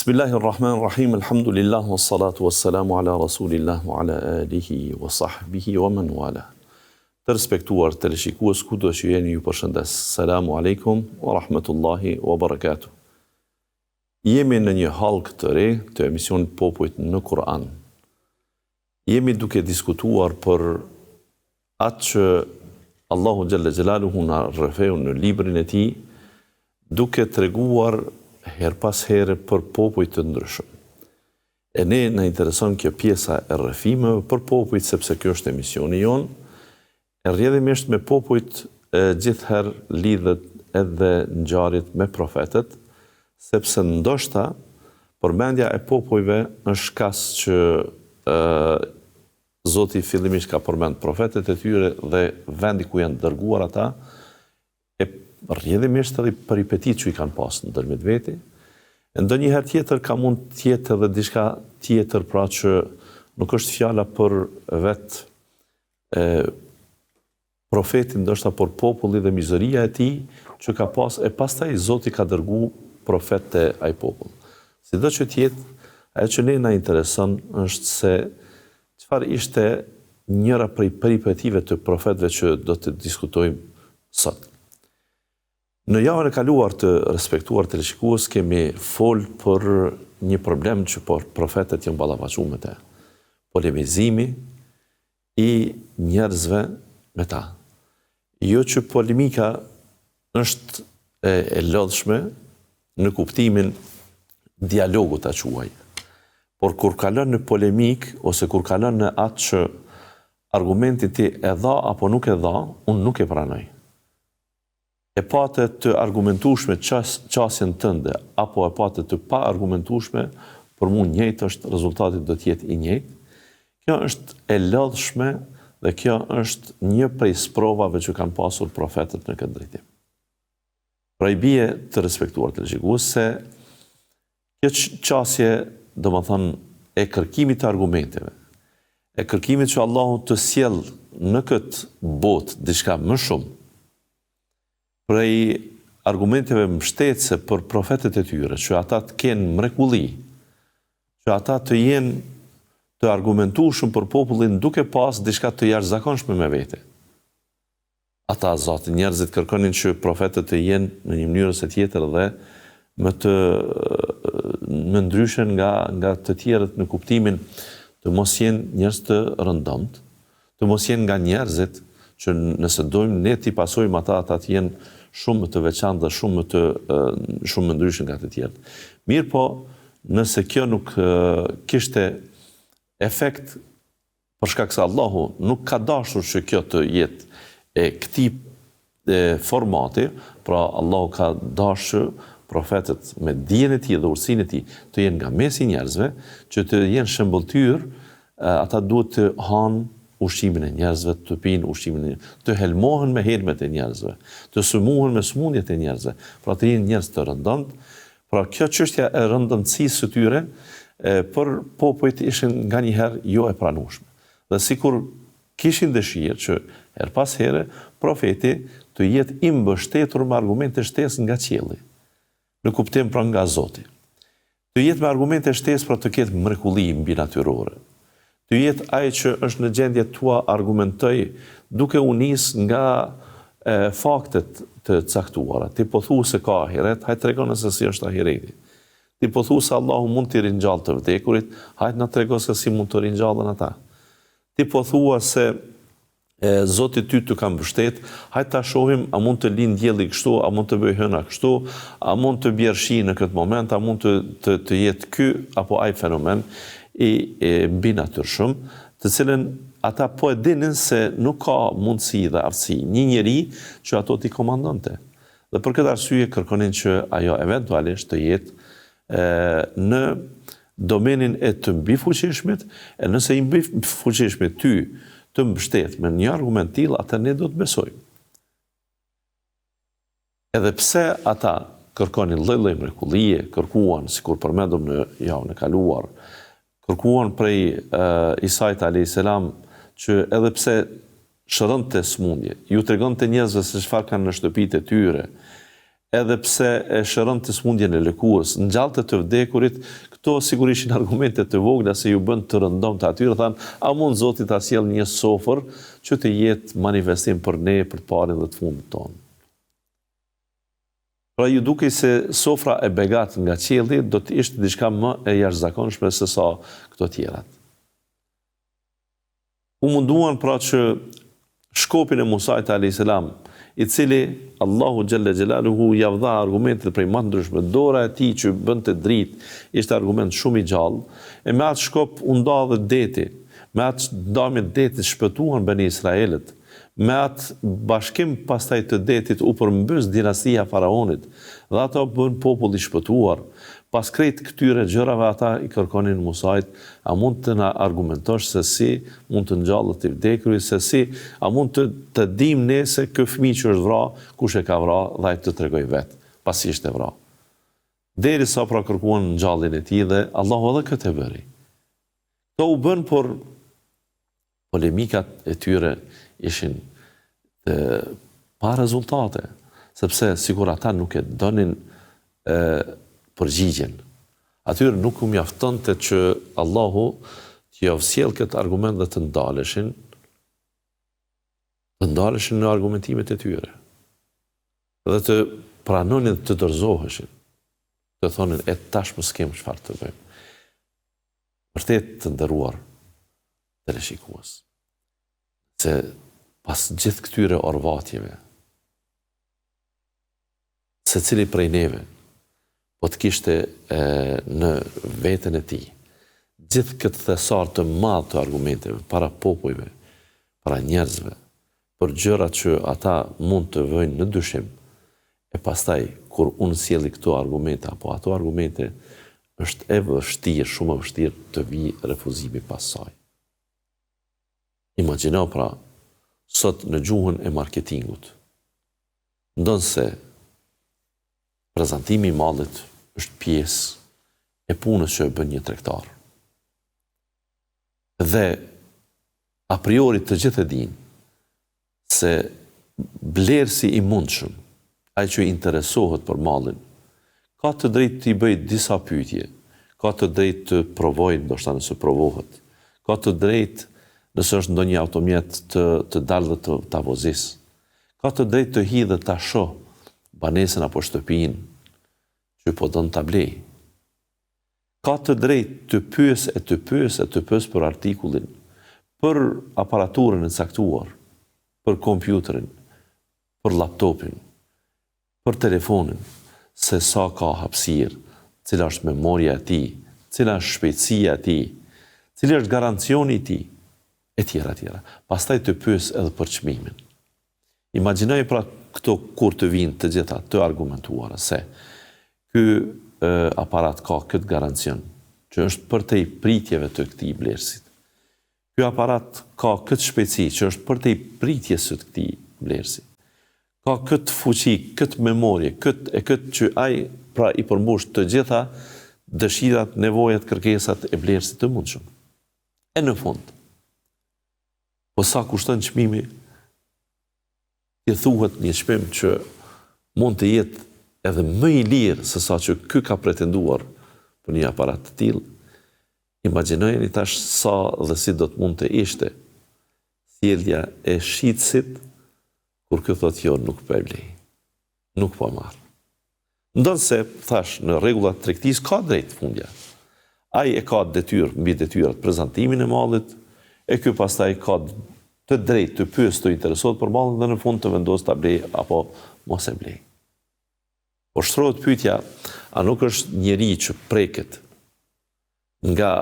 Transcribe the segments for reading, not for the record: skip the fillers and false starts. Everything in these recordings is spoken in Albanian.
Bismillahirrahmanirrahim, Elhamdulillah, wassalatu wassalamu ala rasulillah wa ala alihi wa sahbihi wa man wala. Të respektuar teleshikues kudo që jeni ju përshëndes. Selamu alejkum wa rahmetullahi wa barakatuh. Jemi në një hallkë të re të emisionit Popujt në Kur'an. Jemi duke diskutuar për atë që Allahu xhelle xhelaluhu na rrëfeu në librin e tij, duke treguar herë pas here për popuj të ndryshëm. E ne na intereson kjo pjesa e rrëfimeve për popujt sepse kjo është emisioni jonë, e rrjedhimisht me popujt gjithëherë lidhet edhe ngjarjet me profetët, sepse ndoshta përmendja e popujve është shkas që Zoti fillimisht ka përmend profetët e tyre dhe vendi ku janë dërguar ata, e rrjedhimisht edhe peripetitë që i kanë pas ndërmjet veti, e ndonjëherë tjetër ka mund të jetë edhe diçka tjetër, pra që nuk është fjala për vetë e profetin ndoshta por populli dhe mizëria e tij që ka pas e pastaj Zoti ka dërgu profet te ai popull. Sido që të jetë, ajo që ne na intereson është se çfarë ishte njëra prej peripetive të profetëve që do të diskutojmë sot. Në javën e kaluar të respektuar teleshikues kemi fol për një problem që por profetët janë ballafaqu me te. Polemizimi i njerëzve me ta. Jo që polemika është e, e lodhshme në kuptimin dialogu ta quaj. Por kur kalon në polemikë ose kur kalon në atë që argumentin ti e dha apo nuk e dha, unë nuk e pranoj. E pate të argumentueshme qasjen tënde apo e pate të paargumentueshme, për mu njëjtë është, rezultati do të jetë i njëjtë. Kjo është e lodhshme dhe kjo është një prej sprovave që kanë pasur profetët në këtë drejtim. Pra i bie të respektuar teleshikues se kjo qasje, domethënë, e kërkimit të argumenteve, e kërkimit që Allahu të sjell në këtë botë diçka më shumë, prej argumenteve mbështetëse për profetët e tyre, që ata të kenë mrekulli, që ata të jenë të argumentueshëm për popullin duke pas diçka të jashtëzakonshme me vete. Ata zati njerëzit kërkonin që profetët të jenë në një mënyrë ose tjetër dhe më të më ndryshe nga nga të tjerët në kuptimin të mos jenë njerëz të rëndomtë, të mos jenë nga njerëzit që nëse dojmë ne t'i pasojmë ata, ata të jenë shumë më të veçantë dhe shumë më të shumë më ndryshe nga të tjerët. Mirëpo, nëse kjo nuk kishte efekt për shkak se Allahu nuk ka dashur që kjo të jetë e këtij formati, pra Allahu ka dashur që profetët me dijen e tij dhe urtësinë e tij të jenë nga mesi i njerëzve, që të jenë shëmbëlltyrë, ata duhet të hanë ushqimin e njerëzve, të pinë ushqimin e njerëzve, të helmohen me helmet e njerëzve, të sëmuhen me sëmundjet e njerëzve, pra të jenë njerëz të rëndomtë, Pra kjo çështja e rëndomtësisë së tyre për popujt ishin nganjëherë jo e pranueshme. Dhe sikur kishin dëshirë që herë pas here profeti të jetë i mbështetur me argumente shtesë nga qielli, në kuptim pra nga Zoti. Të jetë me argumente shtesë pra të ketë mrekulli mbinatyrore. Të jetë ai që është në gjendje t'ua argumentojë duke u nis nga faktet të caktuara. Ti po thua se ka ahiret, hajt tregona se si është ahireti. Ti po thua se Allahu mund t'i ringjallë të vdekurit, hajt na trego se si mund të ringjallen ata. Ti po thua se e Zoti ty të ka mbështet, hajt ta shohim a mund të lind dielli kështu, a mund të bëjë hëna kështu, a mund të bjerë shi në këtë moment, a mund të të, të jetë ky apo ai fenomen i, i mbinatyrshëm, të cilën ata po e dinin se nuk ka mundësi dhe aftësi një njeri që ato t'i komandonte. Dhe për këtë arsye kërkonin që ajo eventualisht të jetë në domenin e të mbifuqishmit, e nëse i mbifuqishmi ty të mbështet me një argument të tillë, atë ne do të besojmë. Edhe pse ata kërkonin lloj-lloj mrekullie, kërkuan, sikur përmendëm në javën e kaluar, kërkuan prej uh, Isait alayhis salam që edhe pse shëronte sëmundje, ju tregonte njerëzve se çfarë kanë në shtëpitë e tyre. Edhe pse e shëronte sëmundjen e lëkurës, ngjallte të vdekurit, këto sikur ishin argumente të vogla se iu bënë të rëndomta atyre, thanë, a mund Zoti ta sjellë një sofër që të jetë manifestim për ne, për të parin dhe të fundit tonë? Pra iu dukej se sofra e begatë nga qielli do të ishte diçka më e jashtëzakonshme se sa këto tjerat. U munduan pra që shkopin e Musait alejhi selam, i cili Allahu xhelle xhelaluhu ia dha argumentet prej më të ndryshme, dora e tij që bënte dritë ishte argument shumë i gjallë, e me atë shkop u nda dhe deti, me atë ndamje të detit shpëtuan Beni Israelët, me atë bashkim pastaj të detit u përmbys dinastia e faraonit dhe ata u bënë popull i shpëtuar. Pas krejt këtyre gjërave ata i kërkonin Musait, A mund të na argumentosh se si mund të ngjallet i vdekuri, se si, a mund të të dimë ne se ky fëmijë që është vra, kush e ka vra dhe ai të tregojë vetë, pasi ishte vra. Derisa pra kërkuan ngjalljen e tij dhe Allahu edhe këtë e bëri. Këto u bënë por polemikat e tyre ishin të pa rezultate, sepse sikur ata nuk e donin e, përgjigjen. Atyre nuk u mjaftonte që Allahu t'jua sjellë këtë argument dhe të ndaleshin, të ndaleshin në argumentimet e tyre dhe të pranonin të dorëzoheshin, të thonin e tashmë s'kem çfarë të bëjmë. Vërtet të nderuar teleshikues, se pas gjithë këtyre orvatjeve, secili prej neve po të kishte e, në veten e tij gjithë këtë thesar të madh të argumenteve para popujve, para njerëzve, për gjërat që ata mund të vëjnë në dyshim, e pastaj kur unë sjelli këto argumente apo ato argumente, është e vështirë, shumë e vështirë të vijë refuzimi pas saj. Imagjino pra, sot në gjuhën e marketingut, ndonëse prezantimi i mallit është pjesë e punës që e bën një tregtar. Dhe a priori të gjithë e dinë se blerësi i mundshëm, ai që interesohet për mallin, ka të drejtë t'i bëjë disa pyetje, ka të drejtë të provojë ndoshta nëse provohet, ka të drejtë nëse është ndonjë automjet të të dalë dhe të ta vozisë, ka të drejtë të hijë dhe ta shohë banesën apo shtëpinë që po don ta blejë. Ka të drejtë të pyesë e të pyesë e të pyesë për artikullin, për aparaturën e caktuar, për kompjuterin, për laptopin, për telefonin, se sa ka hapësirë, cila është memoria e tij, cila është shpejtësia e tij, cili është garancioni i tij, etj, etj. Pastaj të pyesë edhe për çmimin. Imagjinoji pra këto kur të vijnë të gjitha të argumentuara se ky aparat ka këtë garancion që është përtej pritjeve të këtij blerësit. Ky aparat ka këtë shpejtësi që është përtej pritjes së këtij blerësi. Ka këtë fuqi, këtë memorie, këtë e këtë që ai pra i përmbush të gjitha dëshirat, nevojat, kërkesat e blerësit të mundshëm. E në fund, Po sa kushton çmimi? T'i thuhet një çmim që mund të jetë edhe më i lirë se sa që ky ka pretenduar për një aparat të tillë. Imagjinojeni tash sa dhe si do të mund të ishte sjellja e shitësit kur ky thotë jo nuk po e blej. Nuk po e marr. Ndonëse, thashë, në rregullat e tregtisë ka drejtë fundja. Ai e ka detyrë mbi detyrat prezantimin e mallit, e ky pastaj ka të drejtë të pyesë të interesohet për mallin dhe në fund të vendosë ta blejë apo mos e blejë. Por shtrohet pyetja, a nuk është njeri që preket nga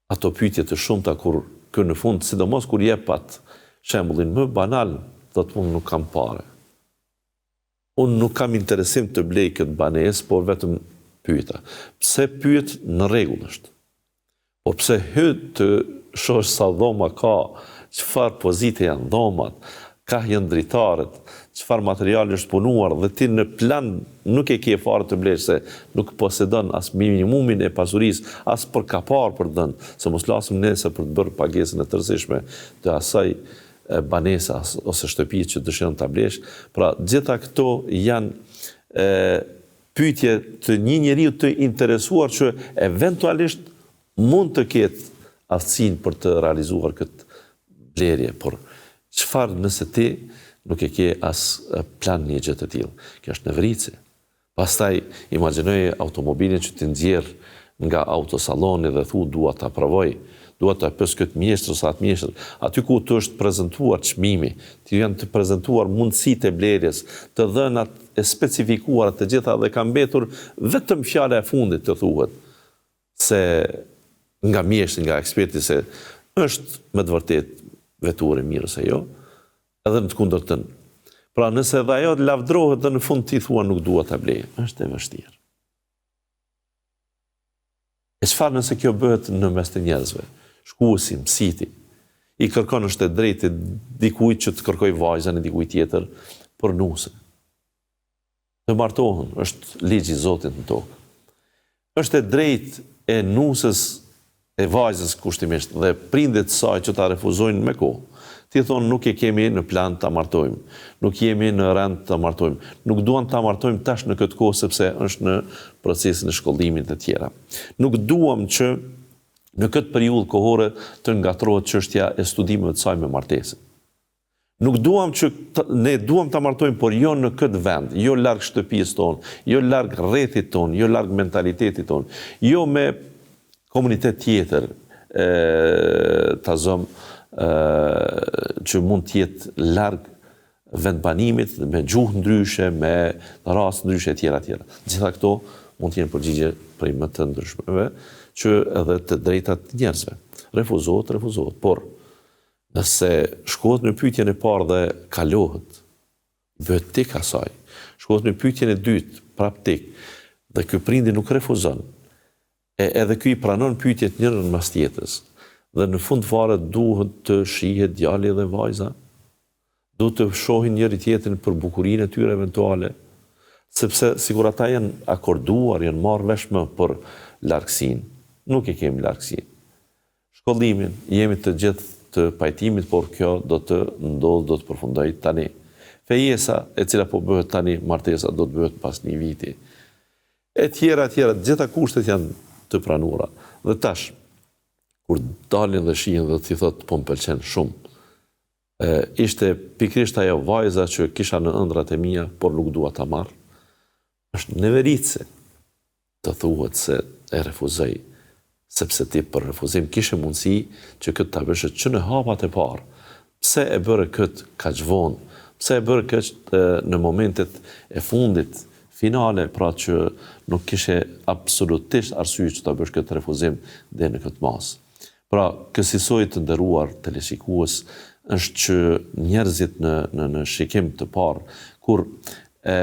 ato pyetje të shumta kur ky në fund, sidomos kur jep atë shembullin më banal, thotë unë nuk kam pare. Unë nuk kam interesim të blej këtë banesë, por vetëm pyeta. Pse pyet në rregull është. Por pse hy të shohësh sa dhoma ka, çfarë pozite janë dhomat, kah janë dritaret, çfarë materiali është punuar dhe ti në plan nuk e ke fare të blesh se nuk posedon as minimumin e pasurisë, as për kapar për të dhënë, se mos flasim nesër për të bërë pagesën e tërësishme të asaj. banesa ose shtëpi që dëshiron ta blesh. Pra, gjitha këto janë e, pyetje të një njeriu të interesuar që eventualisht mund të ketë aftësinë për të realizuar këtë blerje, por çfarë nëse ti nuk e ke as plan një gjë të tillë? Kjo është neveritëse. Pastaj imagjinoje automobilin që ti nxjerr nga autosalloni dhe thu dua ta provoj, dua ta pyes këtë mjeshtër ose atë mjeshtër. Aty ku të është prezantuar çmimi, të janë të prezantuar mundësitë e blerjes, të dhënat e specifikuara të gjitha dhe ka mbetur vetëm fjala e fundit të thuhet se nga mjeshtri, nga eksperti se është me të vërtetë veturë e mirë ose jo, edhe në të kundërtën. Pra nëse edhe ajo lavdrohet dhe në fund ti thua nuk dua ta blej, është e vështirë. E çfarë nëse kjo bëhet në mes të njerëzve? Shkuesi, mësiti, i kërkon është e drejtë e dikujt që të kërkojë vajzën e dikujt tjetër për nuse. Të martohen, është ligji i Zotit në tokë. Është e drejtë e nuses e vajzës kushtimisht dhe prindit të saj që ta refuzojnë me kohë. T'i thonë nuk e kemi në plan ta martojmë, nuk jemi në rend ta martojmë, nuk duam ta martojmë tash në këtë kohë sepse është në procesin e shkollimit e tjera. Nuk duam që në këtë periudhë kohore të ngatërrohet çështja e studimeve të saj me martesën. Nuk duam që ne duam ta martojmë, por jo në këtë vend, jo larg shtëpisë tonë, jo larg rrethit tonë, jo larg mentalitetit tonë, jo me komunitet tjetër, e, ta zëmë, që mund të jetë larg vendbanimit, me gjuhë ndryshe, me racë ndryshe etj etj. Gjitha këto mund të jenë përgjigje prej më të ndryshmeve, që edhe të drejtat e njerëzve. Refuzohet, refuzohet, por Nëse shkohet në pyetjen e parë dhe kalohet, bëhet tik asaj. Shkohet në pyetjen e dytë, prap tik, dhe ky prindi nuk refuzon. E edhe ky i pranon pyetjet njërën mas tjetrës. Dhe në fund fare duhet të shihet djali dhe vajza. Duhet të shohin njëri tjetrin për bukurinë e tyre eventuale, sepse sikur ata janë akorduar, janë marrë vesh më për largësinë. Nuk e kemi largësinë. Shkollimin, jemi të gjithë të pajtimit, por kjo do të ndodhë, do të përfundojë tani. Fejesa, e cila po bëhet tani, martesa do të bëhet pas një viti. E tjera, e tjera, të gjitha kushtet janë të pranuara. Dhe tash, kur dalin dhe shihen dhe ti thotë po më pëlqen shumë, e, ishte pikërisht ajo vajza që kisha në ëndrrat e mia, por nuk dua ta marr. Është neveritëse të thuhet se e refuzoi, sepse ti për refuzim kishe mundësi që këtë ta bëshe që në hapat e parë. Pse e bëre këtë kaq vonë? Pse e bëre këtë në momentet e fundit, finale, pra që nuk kishe absolutisht arsye që ta bësh këtë refuzim deri në këtë masë? Pra, kësisoj të nderuar teleshikues, është që njerëzit në në në shikim të parë, kur e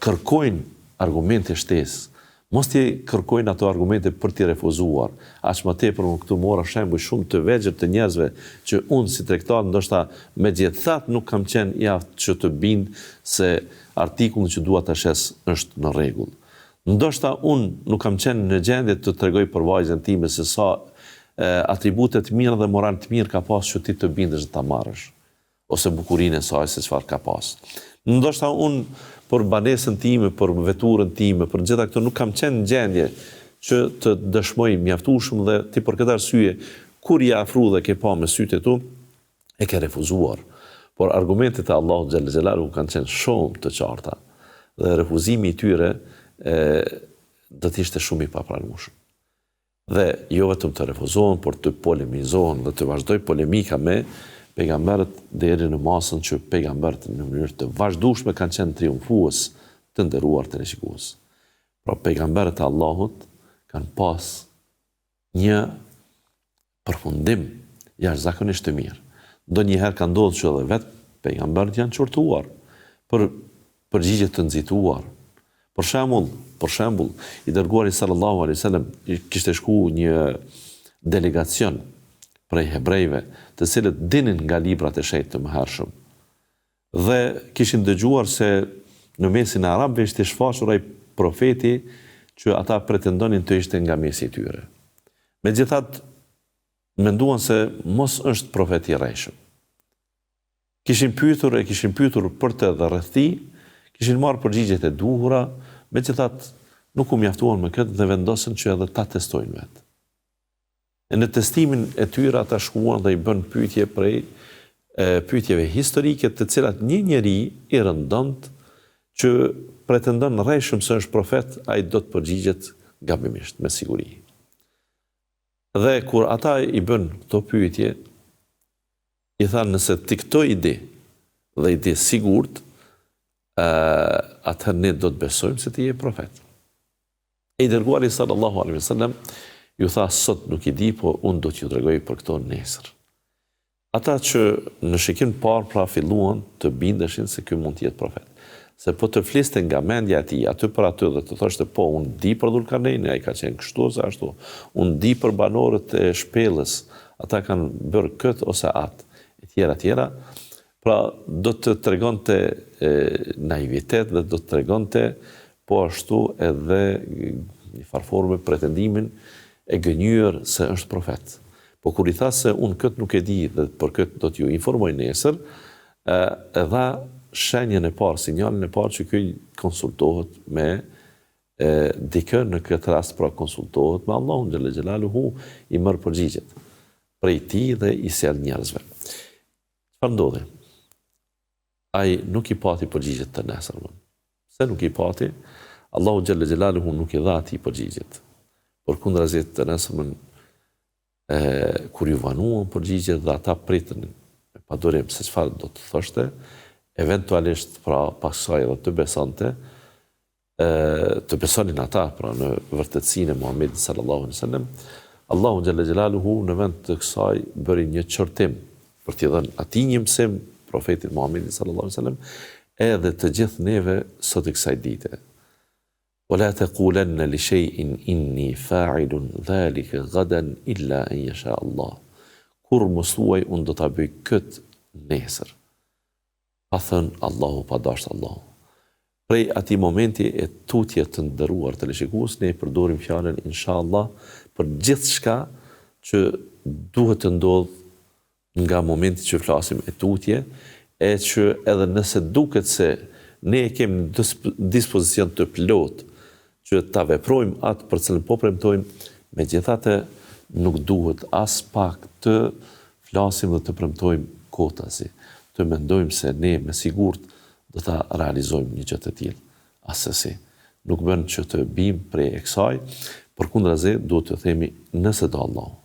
kërkojnë argumente shtesë, mos t'i kërkojnë ato argumente për t'i refuzuar. Aq më tepër unë këtu mora shembuj shumë të vegjël të njerëzve që unë si tregtar ndoshta megjithatë nuk kam qenë i aftë që të bind se artikullin që dua ta shes është në rregull. Ndoshta unë nuk kam qenë në gjendje të tregoj për vajzën time se sa atribute të mira dhe moral të mirë ka pas që ti të bindesh dhe ta marrësh, ose bukurinë e saj se çfarë ka pas. Ndoshta unë për banesën time, për veturën time, për gjitha këto nuk kam qenë në gjendje që të dëshmoj mjaftueshëm dhe ti për këtë arsye kur je afru dhe ke pa me sytë e tu, e ke refuzuar. Por argumentet e Allahut xhelle xhelaluhu kanë qenë shumë të qarta dhe refuzimi i tyre e, do të ishte shumë i papranueshëm. Dhe jo vetëm të refuzohen, por të polemizohen dhe të vazhdojë polemika me pejgamberët deri në masën që pejgamberët në mënyrë të vazhdueshme kanë qenë triumfues të nderuar teleshikues. Pra pejgamberët e Allahut kanë pas një përfundim jashtëzakonisht të mirë. Ndonjëherë ka ndodhur që edhe vetë pejgamberët janë qortuar për përgjigje të nxituar. Për shembull, për shembull, i dërguari sallallahu alaihi wasallam kishte shku një delegacion prej hebrejve, të cilët dinin nga librat e shenjtë të mëhershëm. Dhe kishin dëgjuar se në mesin e arabëve ishte shfaqur ai profeti që ata pretendonin të ishte nga mesi i tyre. Megjithatë, menduan se mos është profet i rrejshëm. Kishin pyetur e kishin pyetur për të dhe rreth tij, kishin marrë përgjigjet e duhura, megjithatë nuk u mjaftuan me këtë dhe vendosën që edhe ta testojnë vetë. E në testimin e tyre ata shkuan dhe i bënë pyetje prej pyetjeve historike të cilat një njeri i rëndomtë që pretendon rrejshëm se është profet, ai do të përgjigjet gabimisht, me siguri. Dhe kur ata i bënë këto pyetje, i thanë nëse ti këto i di dhe i di sigurt, atëherë ne do të besojmë se ti je profet. E i dërguari sallallahu alaihi wasallam ju tha sot nuk i di, po unë do t'ju tregoj për këto nesër. Ata që në shikim të parë pra filluan të bindeshin se ky mund të jetë profet. Se po të fliste nga mendja e tij aty për aty dhe të thoshte po unë di për Dhulkarnejnin, ai ka qenë kështu ose ashtu, unë di për banorët e shpellës, ata kanë bërë këtë ose atë, e tjera, tjera, Pra, do të tregonte naivitet dhe do të tregonte po ashtu edhe një farë forme pretendimin e gënjyer se është profet. Po kur i tha se unë këtë nuk e di dhe për këtë do t'ju informoj nesër, e dha shenjën e parë, sinjalin e parë që ky konsultohet me dikë në këtë rast pra konsultohet me Allahun xhelle xhelaluhu i merr përgjigjet prej tij dhe i sjell njerëzve. Çfarë ndodhi? Ai nuk i pati përgjigjet të nesërmen. Pse nuk i pati? Allahu xhelle xhelaluhu nuk i dha atij përgjigjet. Përkundrazi të nesërmen e kur iu vonuan përgjigjet dhe ata pritën me padurim se çfarë do të thoshte, eventualisht pra pas kësaj edhe të besonte, të besonin ata, pra në vërtetësinë e Muhamedit sallallahu alaihi wasallam, Allahu xhelle xhelaluhu në vend të kësaj bëri një qortim për t'i dhënë atij një mësim profetit Muhamedit sallallahu alaihi wasallam edhe të gjithë neve sot e kësaj dite. Wa la taqulanna li shay'in inni fa'ilun dhalika gadan illa an yasha Allah. Kurrë mos thuaj unë do ta bëj këtë nesër. Pa thënë Allahu pa dashtë Allahu. Prej atij momenti e tutje të nderuar teleshikues ne e përdorim fjalën inshallah për gjithçka që duhet të ndodhë nga momenti që flasim e tutje e që edhe nëse duket se ne e kemi në dispozicion të plotë që ta veprojmë atë për cilën po premtojmë, megjithatë nuk duhet aspak të flasim dhe të premtojmë kotazi, të mendojmë se ne me sigurt do ta realizojmë një gjë të tillë. Assesi. Nuk bën që të bimë pre e kësaj, përkundrazi duhet të themi nëse do Allahu.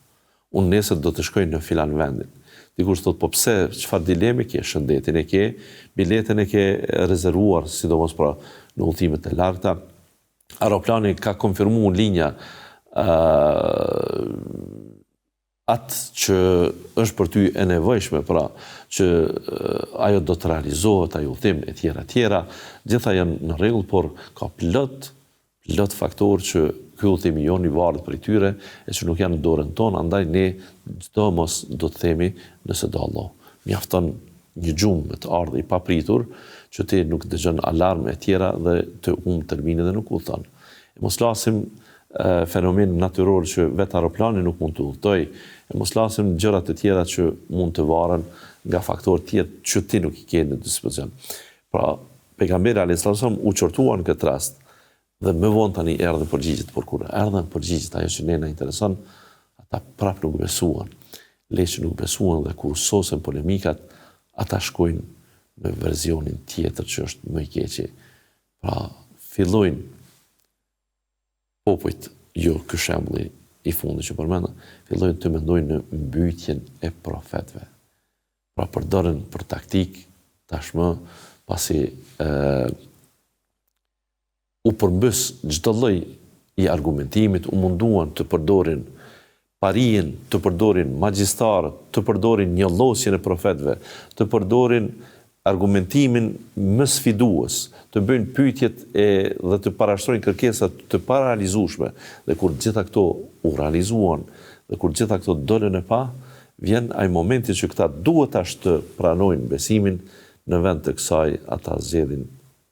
Unë nesër do të shkoj në filan vendin. Dikush thotë, po pse, çfarë dileme ke, shëndetin e ke, biletën e ke rezervuar, sidomos pra në udhëtime të largëta. Aeroplani ka konfirmuar linja atë që është për ty e nevojshme, pra që ajo do të realizohet, ai udhëtim e tjera e tjera, gjitha janë në rregull, por ka plot plot faktorë që ky udhëtim i joni varet prej tyre e që nuk janë në dorën tonë, andaj ne çdomos do të themi nëse do Allahu. Mjafton një gjumë me të ardhë i papritur, që ti nuk dëgjon alarm e tjera dhe të humb termini dhe nuk udhëton. E mos flasim fenomen natyror që vetë aeroplani nuk mund të udhëtojë, e mos flasim gjëra të tjera që mund të varen nga faktorë tjerë që ti nuk i ke në dispozicion. Pra, Pejgamberi alejhi salatu selam u qortua në këtë rast dhe më vonë tani erdhën përgjigjet, por kur erdhën përgjigjet, ajo që ne na intereson, ata prapë nuk besuan. Le që nuk besuan dhe kur sosen polemikat, ata shkojnë në versionin tjetër që është më i keqi. Pra, fillojnë popujt, jo ky shembulli i fundit që përmenda, fillojnë të mendojnë në mbytjen e profetëve. Pra përdoren për taktikë tashmë pasi e, u përmbys çdo lloj i argumentimit, u munduan të përdorin parinë, të përdorin magjistarët, të përdorin njollosjen e profetëve, të përdorin argumentimin më sfidues, të bëjnë pyetjet e dhe të parashtrojnë kërkesa të parealizueshme dhe kur të gjitha këto u realizuan dhe kur të gjitha këto dolën në pah, vjen ai momenti që këta duhet tash të pranojnë besimin, në vend të kësaj ata zgjedhin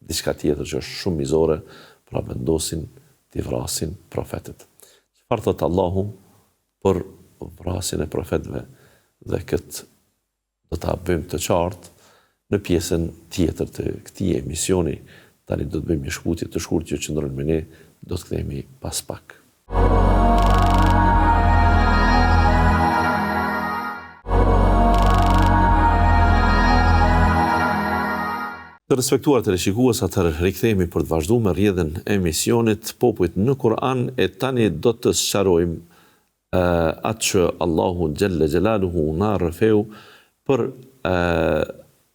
diçka tjetër që është shumë mizore, pra vendosin t'i vrasin profetët. Çfarë thotë Allahu për vrasjen e profetëve dhe këtë do ta bëjmë të qartë. Në pjesën tjetër të këtij emisioni, tani do të bëjmë një shkëputje të shkurtë ju qëndroni me ne, do të kthehemi pas pak. Të respektuar teleshikues, atëherë rikthehemi për të vazhduar me rrjedhën e emisionit Popujt në Kur'an e tani do të sqarojmë atë që Allahu xhelle xhelaluhu na rrëfeu për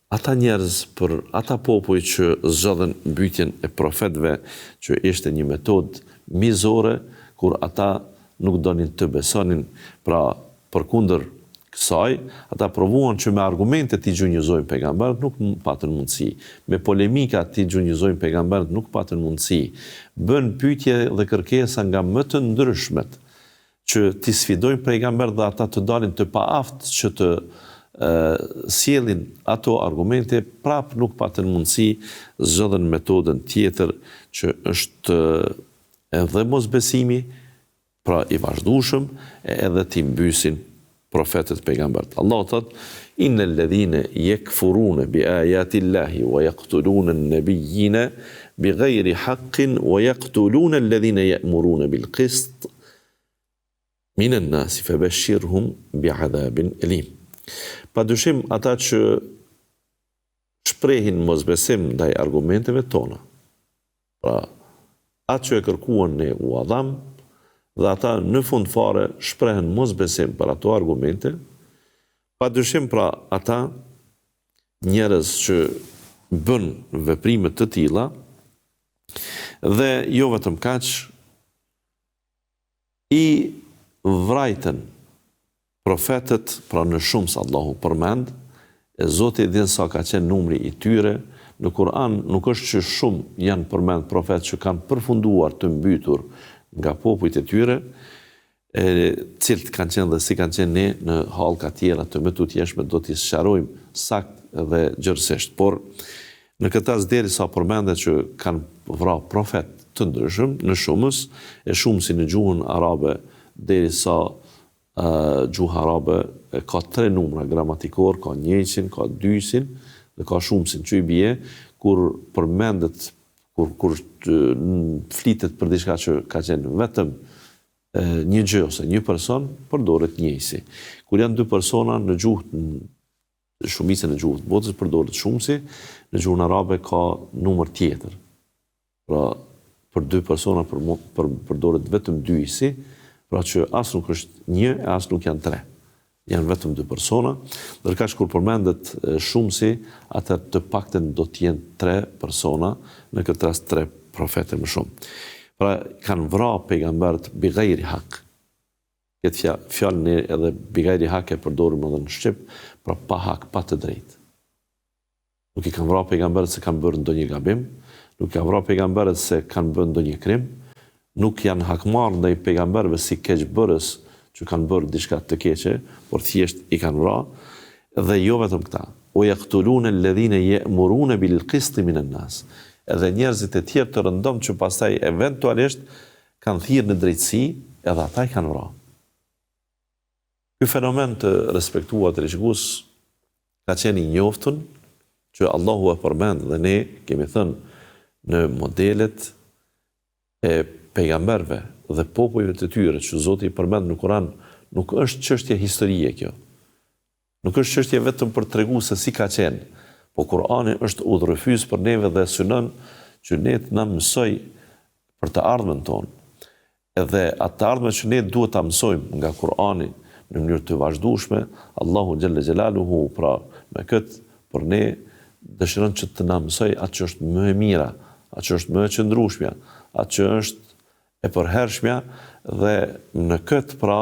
ata njerëz, për ata popuj që zgjodhën mbytjen e profetëve, që ishte një metodë mizore kur ata nuk donin të besonin, pra përkundër kësaj, ata provuan që me argumente t'i gjunjëzojnë pejgamberët, nuk patën mundësi, me polemika t'i gjunjëzojnë pejgamberët, nuk patën mundësi, bënë pyetje dhe kërkesa nga më të ndryshmet, që t'i sfidojnë pejgamberët dhe ata të dalin të paaftë që të sjellin ato argumente, prapë nuk patën mundësi, zgjodhën metodën tjetër që është edhe mosbesimi, pra i vazhdueshëm, e edhe t'i mbysin profetët pejgamberët. Allahu thotë, Inne ledhine jekfurune bi ajatillahi wa jektulune nebijine bi gajri hakkin wa jektulune ledhine jemurune bil kist minen nasi fe beshirhum bi adhabin elim. Pa dyshim ata që shprehin mosbesim ndaj argumenteve tona, Pra, atë që e kërkuan ne ua dhamë, dhe ata në fund fare shprehën mosbesim për ato argumente, pa dyshim pra ata njerëz që bënë veprime të tilla, dhe jo vetëm kaq, I vrajtën profetët, pra në shumës Allahu përmend, e Zoti e din sa ka qenë numri i tyre, në Kur'an nuk është që shumë janë përmend profetë që kanë përfunduar të mbytur nga popujt e tyre, e cilët kanë qenë dhe si kanë qenë ne në hallka tjera të mëtutjeshme do t'i sqarojmë saktë dhe gjerësisht. Por Në këtë rast derisa përmendet që kanë vra profetë të ndryshëm në shumës, e shumësi në gjuhën arabe derisa gjuha arabe ka tre numra gramatikorë, ka njëjësin, ka dyjësin dhe ka shumësin, që i bie kur përmendet kur kur flitet për diçka që ka qenë vetëm një gjë ose një person, përdoret njëjësi. Kur janë dy persona në gjuhë shumicën e gjuhëve të botës përdoret shumësi, në gjuhën arabe ka numër tjetër. Pra, për dy persona për, për, përdoret vetëm dyjësi, pra që as nuk është një e as nuk janë tre. Janë vetëm dy persona, ndërkaq kur përmendet shumësi, atëherë të paktën do të jenë tre persona, në këtë rast tre profete më shumë. Pra, kanë vra pejgamberët bi gajri hak, Këtë fjalë ne edhe bigajri hak e përdorim edhe në shqip, pra pa hak, pa të drejtë. Nuk i kanë vra pejgamberët se kanë bërë ndonjë gabim, nuk i kanë vra pejgamberët se kanë bërë ndonjë krim, nuk janë hakmarrë ndaj pejgamberëve si keqbërës që kanë bërë diçka të keqe, por thjesht i kanë vra, dhe jo vetëm këta. Wa yaqtuluna alladhina ya'muruna bil qisti minan nas. Edhe njerëzit e tjerë të rëndomtë që pastaj eventualisht kanë thirrë në drejtësi edhe ata i kanë vra. Ky fenomen të respektuar teleshikues ka qenë i njoftun që Allahu e përmend dhe ne kemi thënë në modelet e pejgamberëve dhe popujve të tyre që Zoti i përmend në Kur'an nuk është çështje historie kjo. Nuk është çështje vetëm për të tregu se si ka qenë, po Kur'ani është udhërrëfyes për neve dhe synon që ne të na mësojë për të ardhmen tonë. Edhe atë të ardhme që ne duhet ta mësojmë nga Kur'ani në mënyrë të vazhdueshme, Allahu xhelle xhelaluhu pra me këtë për ne dëshiron që të na mësojë atë që është më e mira, atë që është më e qëndrueshmja, atë që është e përhershmja dhe në këtë pra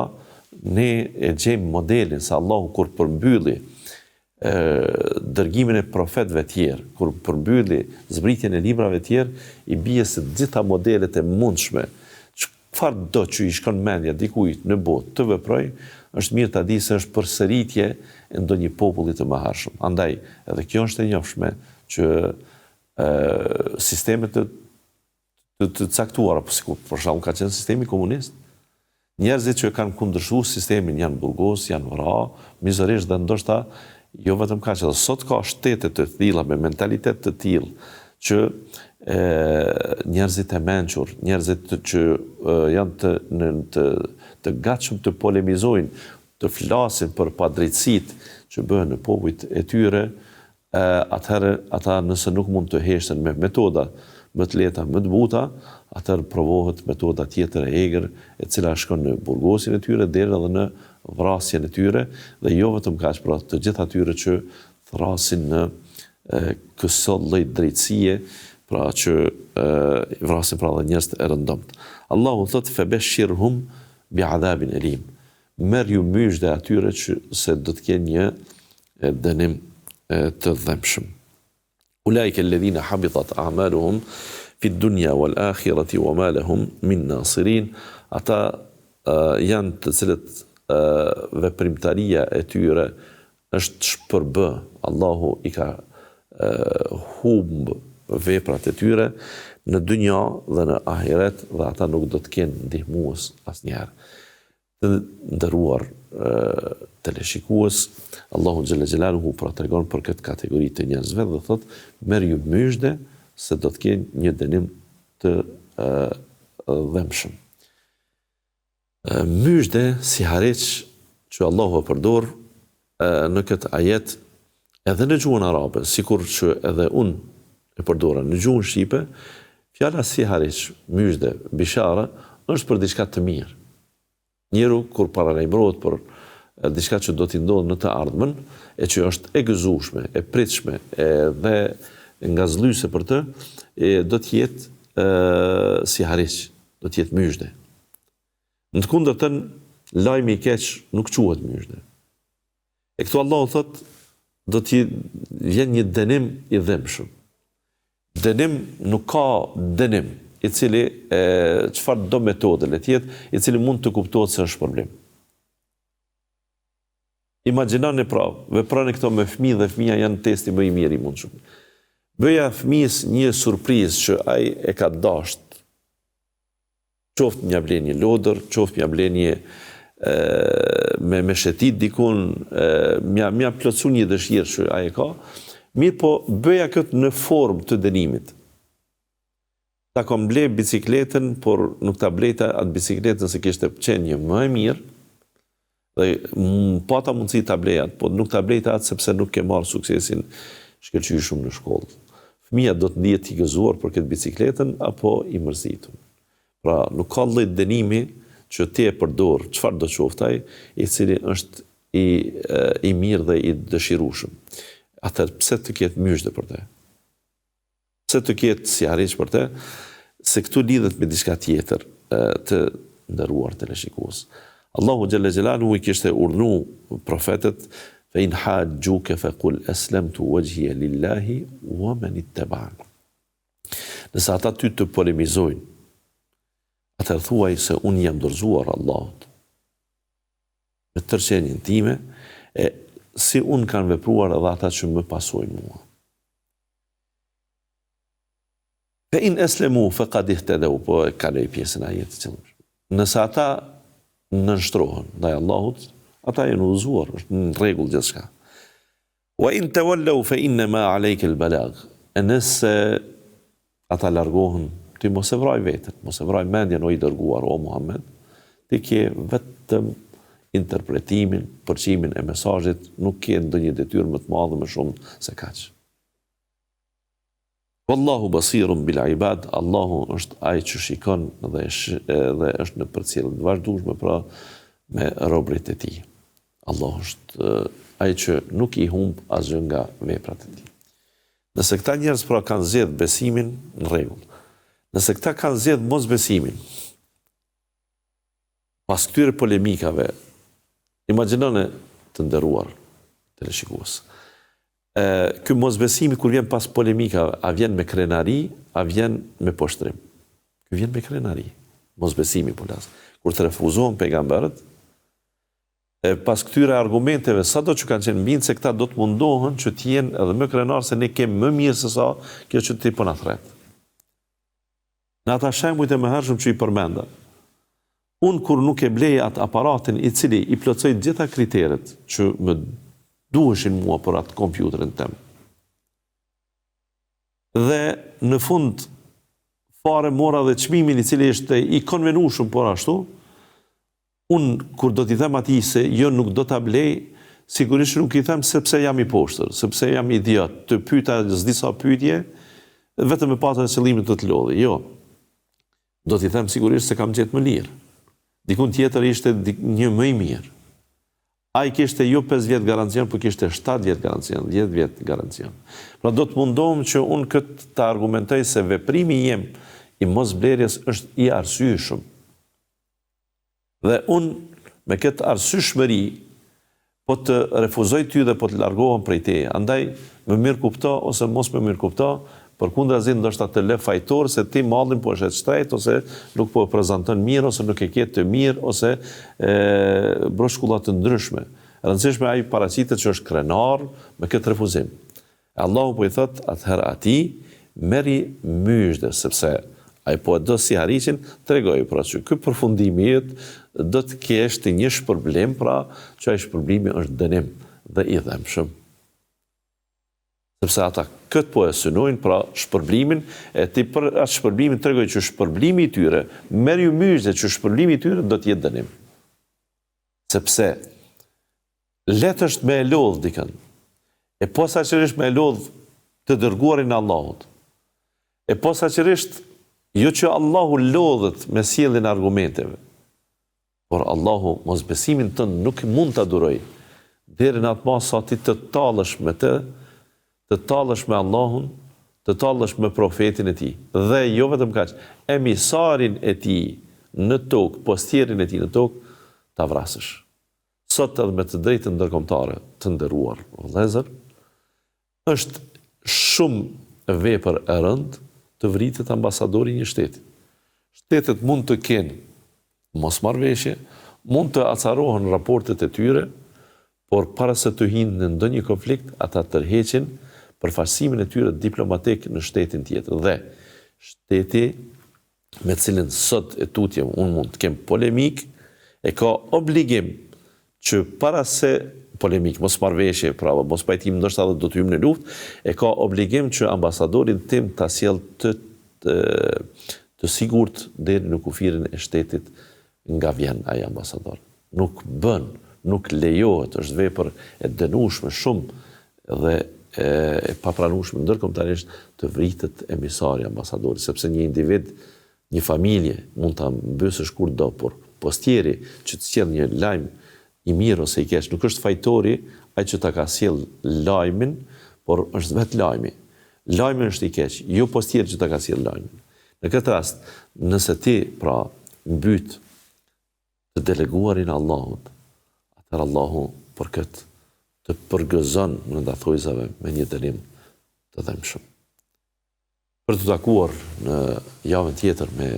ne e gjejmë modelin se Allahu kur përmbylli dërgimin e profetëve tjerë, kur përmbylli zbritjen e librave tjerë, i bie se të gjitha modelet e mundshme, çfarëdo që i shkon mendja dikujt në botë të veprojë, është mirë ta di se është përsëritje e ndonjë populli të mëhershëm. Andaj, edhe kjo është e njofshme që e, sistemet të të, të caktuara, po sikur për shembull ka qenë sistemi komunist. Njerëzit që kanë kundërshtuar sistemin janë burgos, janë vra, mizorisht dhe ndoshta Jo vetëm kaq, edhe sot ka shtete të tilla me mentalitet të tillë që e, njerëzit e mençur, njerëzit që e, janë të në të të gatshëm të polemizojnë, të flasin për padrejtësitë që bëhen në popujt e tyre, e, atëherë ata nëse nuk mund të heshten me metoda më të lehta, më të buta, atëherë provohet metoda tjetër e egër, e cila shkon në burgosjen e tyre deri edhe në vrasjen e tyre dhe jo vetëm kaq, pra të gjithë atyre që thrasin në këso lloj drejtësie, pra që e, vrasin pra dhe njerëzit e rëndomtë. Allahu thotë febeshirhum bi adhabin elim. Merrju myzhde atyre që se do të kenë një dënim të dhembshëm. Ulaike alladhina habitat a'maluhum fi dunya wal akhirati wa ma lahum min nasirin. Ata janë të cilët veprimtaria e tyre është shpërbë, Allahu i ka humb veprat e tyre në dynja dhe në ahiret dhe ata nuk do të kenë ndihmues asnjëherë. Të nderuar teleshikues, Allahu xhelle xhelaluhu pra tregon për këtë kategori të njerëzve dhe thotë merrju myzhde se do të kenë një dënim të dhembshëm. Myzhde sihariq që Allahu e përdor në këtë ajet edhe në gjuhën arabe, sikur që edhe unë e përdora në gjuhën shqipe, fjala sihariq, myzhde, bishara, është për diçka të mirë. Njeriu kur paralajmërohet për diçka që do t'i ndodhë në të ardhmen, e që është e gëzueshme, e pritshme dhe ngazëllyese për të, e, do të jetë sihariq, do të jetë myzhde. Në të kundërtën, lajmi i keq nuk quhet myzhde. E këtu Allahu thotë, do t'i vjen një dënim i dhimbshëm. Dënim nuk ka dënim, i cili e çfarëdo metode le të jetë, i cili mund të kuptohet se është shpërblim. Imagjinoni pra, veproni këto me fëmijë dhe fëmija janë testi më i mirë i mundshëm. Bëja fëmijës një surprizë që ai e ka dasht qoftë m'ja ble një lodër, qoftë m'ja ble një me me shetit dikun, m'ja m'ja plotësu një dëshirë që ai e ka, mirëpo bëja këtë në formë të dënimit. Ta kom ble bicikletën, por nuk ta blejta atë bicikletën se kishte qenë një më e mirë, Dhe pata mundësi ta blej atë, po nuk ta blejta atë sepse nuk ke marrë suksesin shkëlqyeshëm në shkollë. Fëmija do të ndihet i gëzuar për këtë bicikletën apo i mërzitur. Pra, nuk ka lloj dënimi që ti e përdor, çfarëdo qoftë ai, i cili është i i mirë dhe i dëshirueshëm. Atëherë pse të ketë myzhde për të? Pse të ketë sihariq për të, se këtu lidhet me diçka tjetër të nderuar teleshikues. Allahu xhelle xhelaluhu i kishte urdhnu profetët fe in haxhuke fe kul eslemtu wexhhije lillahi wa men ittebaani. Nëse ata ty të polemizojnë, atëherë thuaj se unë jam dorëzuar Allahut me tërë qenien time, e si unë kanë vepruar edhe ata që më pasojnë mua. Fe in eslemu fe kad ihtedeu, po e kaloj pjesën e ajetit qëllimshëm. Nëse ata nënshtrohen ndaj Allahut, ata janë udhëzuar, është në rregull gjithçka. Wa in tawallau fa inna ma alayka al-balagh. E nëse ata largohen, ti mos e vraj veten, mos e vraj mendjen o i dërguar o Muhammed, ti ke vetëm interpretimin, përçimin e mesazhit, nuk ke ndonjë detyrë më të madhe më shumë se kaq. Wallahu basirun bil ibad, Allahu është ai që shikon dhe dhe është në përcjellje të vazhdueshme pra me robërit e tij. Allahu është ai që nuk i humb asgjë nga veprat e tij. Nëse këta njerëz pra kanë zgjedh besimin, në rregull. Nëse këta kanë zgjedh mosbesimin, Pas këtyre polemikave, imagjinone të nderuar teleshikues. E, ky mosbesimi kur vjen pas polemikave, a vjen me krenari, a vjen me poshtrim? Ky vjen me krenari. Mosbesimi po flas. Kur të refuzohen pejgamberët, e pas këtyre argumenteve, sado që kanë qenë bindëse, këta do të mundohen që të jenë edhe më krenarë se ne kemi më mirë se sa kjo që ti po na thret. Në ata shembujt e mëhershëm që i përmenda, unë kur nuk e blej atë aparatin i cili i plotësoi të gjitha kriteret që më duheshin mua për atë kompjuterin tem. Dhe në fund fare mora dhe çmimin i cili ishte i konvenueshëm por ashtu, unë kur do t'i them atij se jo nuk do ta blej, sigurisht nuk i them sepse jam i poshtër, sepse jam idiot, të pyeta s'di sa pyetje, vetëm me pasur qëllimin të të lodhi. Jo. Do t'i them sigurisht se kam gjetë më lirë. Dikun tjetër ishte një më i mirë. Ai kishte jo 5 vjet garancion, por kishte 7 vjet garancion, 10 vjet garancion. Pra do të mundohem që unë këtë ta argumentoj se veprimi jem i mosblerjes është i arsyeshëm. Dhe unë me këtë arsyeshmëri po të refuzoj ty dhe po të largohem prej teje. Andaj më mirëkupto ose mos më mirëkupto, përkundrazi ndoshta të lë fajtor se ti mallin po e shet shtrejt ose nuk po e prezanton mirë ose nuk e ke të mirë ose e, broçkulla të ndryshme. E rëndësishme ai paraqitet që është krenar me këtë refuzim. E Allahu po i thotë atëherë atij, merri myzhde, sepse ai po e do sihariqin, tregoji pra që ky përfundimi yt do të kesh ti një shpërblim, pra që ai shpërblimi është dënim dhe i dhembshëm. Sepse ata këtë po e synojnë, pra shpërblimin, e ti për atë shpërblimin tregoji që shpërblimi i tyre, merrju myzhde që shpërblimi i tyre do të jetë dënim. Sepse Lehtë është me e lodhë dikën. E posaçërisht me e lodhë të dërguarin e Allahut. E posaçërisht jo që Allahu lodhet me sjelljen e argumenteve, por Allahu mosbesimin tënd nuk mund ta durojë deri në atë masë sa ti të tallesh me të, të tallesh me Allahun, të tallesh me profetin e tij. Dhe jo vetëm kaq, emisarin e tij në tokë, postierin e tij në tokë, ta vrasësh. Sot edhe me të drejtën ndërkombëtare, të nderuar vëllezër, është shumë vepër e rëndë të vritet ambasadori i një shteti. Shtetet mund të kenë mosmarrëveshje, mund të acarohen raportet e tyre, por para se të hyjnë në ndonjë konflikt, ata tërheqin përfaqësimin e tyre diplomatik në shtetin tjetër dhe shteti me të cilin sot e tutje unë mund të kem polemikë, e ka obligim që para se polemikë, mosmarrëveshje, pra mospajtim, ndoshta edhe do të hyjmë në luftë, e ka obligim që ambasadorin tim ta sjell të të, të sigurt deri në kufirin e shtetit nga vjen ai ambasador. Nuk bën, nuk lejohet, është vepër e dënueshme shumë dhe e, e papranueshme ndërkombëtarisht të vritet emisari, ambasadori, sepse një individ, një familje mund ta mbysësh kur do, por postieri që të sjell një lajm i mirë ose i keq, nuk është fajtori ai që ta ka sjell lajmin, por është vetë lajmi. Lajmi është i keq, jo postieri që ta ka sjell lajmin. Në këtë rast, nëse ti pra mbyt të deleguarin e Allahut, atëherë Allahu për këtë të përgëzon brenda thojzave me një dënim të dhembshëm. Për t'u takuar në javën tjetër me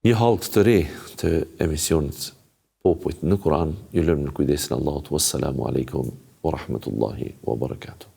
një hallkë të re të emisionit Popujt në Kur'an, ju lëmë në kujdesin e Allahut. Wassalamu alaikum wa rahmatullahi wa barakatuh.